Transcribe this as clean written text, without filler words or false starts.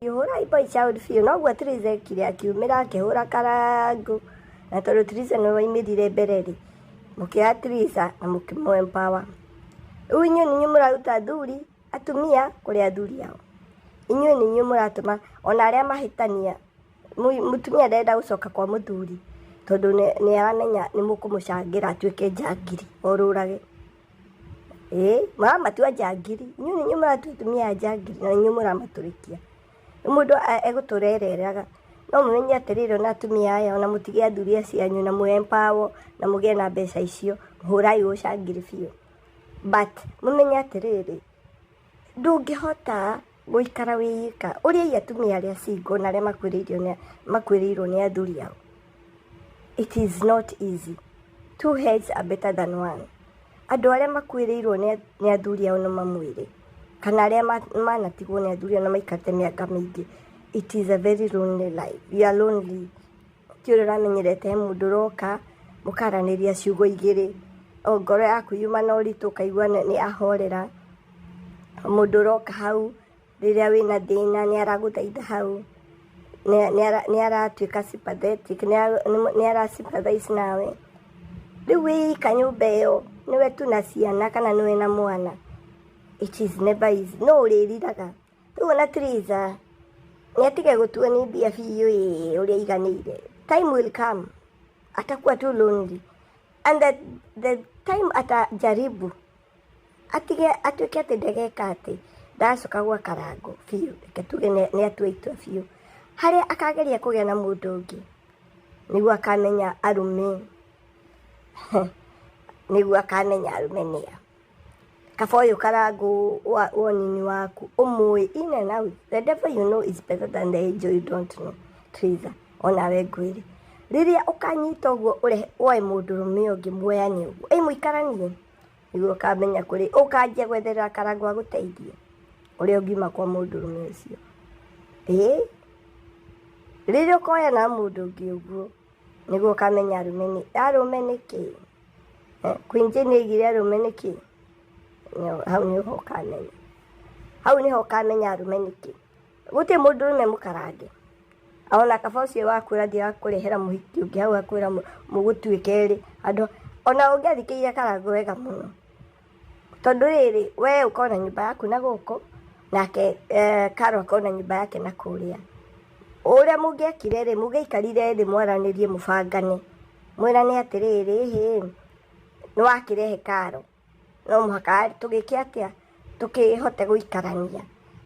Hũrai boy child biũ. Noguo Triza ekire, akiumĩra akĩhũra Karangũ, na tondũ Triza nĩwe waumĩrire mbere rĩ, mũkĩoya Triza na mũkĩmũ empower. Rĩu inyuĩ nĩ inyuĩ mũraruta athuri, atumia kũrĩ athuri ao. Inyuĩ nĩ inyuĩ mũratũma ona arĩa mahĩtania, mũtumia ndarenda gũcoka kwa mũthuri tondũ nĩ aramenya nĩ mũkũmũcangĩra atuĩke njangiri orũrage. Ĩĩ mũramatua njangiri, inyuĩ nĩ inyuĩ mũratua atumia aya njangiri na inyuĩ mũramatũrĩkia. Rĩu mũndũ egũtũra ereraga. No mũmenye atĩrĩrĩ, ona atumia aya, ona mũtige athuri acio anyu na mũ empower na mũgĩe na mbeca icio, hũrai ũcangiri biũ. But mũmenye atĩrĩrĩ, ndũngĩhota gũikara wĩ ika. Ũriai atumia arĩa single na arĩa makuĩrĩirwo nĩ athuri ao. It is not easy. Two heads are better than one. Andũ arĩa makuĩrĩirwo nĩ athuri ao no mamwĩre, kana arĩa manatigwo nĩ athuri ao na maikarĩte mĩaka mĩingĩ, it is a very lonely life. You are lonely. Ti ũrĩa ũramenyerete he mũndũ ũroka mũkaranĩria ciugo igĩrĩ, o ngoro yaku yuma na ũritũ ũkaigua nĩ yahorera. Mũndũ ũroka hau rĩrĩa wĩna thĩna nĩ aragũthaitha hau, nĩ aratuĩka sympathetic, nĩ ara sympathize nawe. Rĩu wĩ ika nyũmba ĩyo, nĩwe tu na ciana kana nĩwe na mwana, it is never easy. No ũrĩriraga. Rĩu ona Triza nĩ atige gũtuo nĩ mbia biũ ĩ ũrĩa aiganĩire. Time will come atakuwa too lonely, and the time atajaribu atige atuĩke atĩ ndegeka atĩ ndacoka gwa Karangũ biũ, reke tuge nĩ atua itua biũ, harĩa akageria kũgĩa na mũndũ ũngĩ, nĩguo akamenya arũme, nĩguo akamenya arũme nĩa. Kaba ũyũ Karangũ wa wonini waku ũmũĩ in and out. The devil you know is better than the angel you don't know. Triza, onawe ngwĩre, rĩrĩa ũkanyita ũguo ũrehe woe mũndũrũme ũngĩ muoyane ũguo, ĩ mũikaranie, nĩguo ũkamenya kũrĩ ũkanjia gwetherera Karangũ agũteithie ũrĩa ũngiuma kwa mũndũrũme ũcio. Ĩĩ rĩrĩa ũkoya na mũndũ ũngĩ ũguo, nĩguo ũkamenya arũme nĩ arũme nĩkĩ. Queen Jane aigire arũme nĩkĩ. Hau nĩho ũkamenya, hau nĩho ũkamenya arũme nĩkĩ. Gũtirĩ mũndũrũme mũkarange. Ona kaba ũcio waku ũrathiĩ akũrehera mũhiki ũngĩ hau akwĩra mũgũtuĩka erĩ andũ. Ona ũngĩathikĩrĩria Karangũ wega mũno, tondũ rĩrĩ, we ũkorwo na nyũmba yaku na gũkũ, nake Karo akorwo na nyũmba yake na kũrĩa. Ũrĩa mũngĩekire rĩ, mũngĩaikarire thĩ mwaranĩrie, mũbangane, mwĩrane atĩrĩrĩ, hĩ nĩ wakĩrehe Karo, no mũhaka tũgĩke atĩa tũkĩhote gũikarania.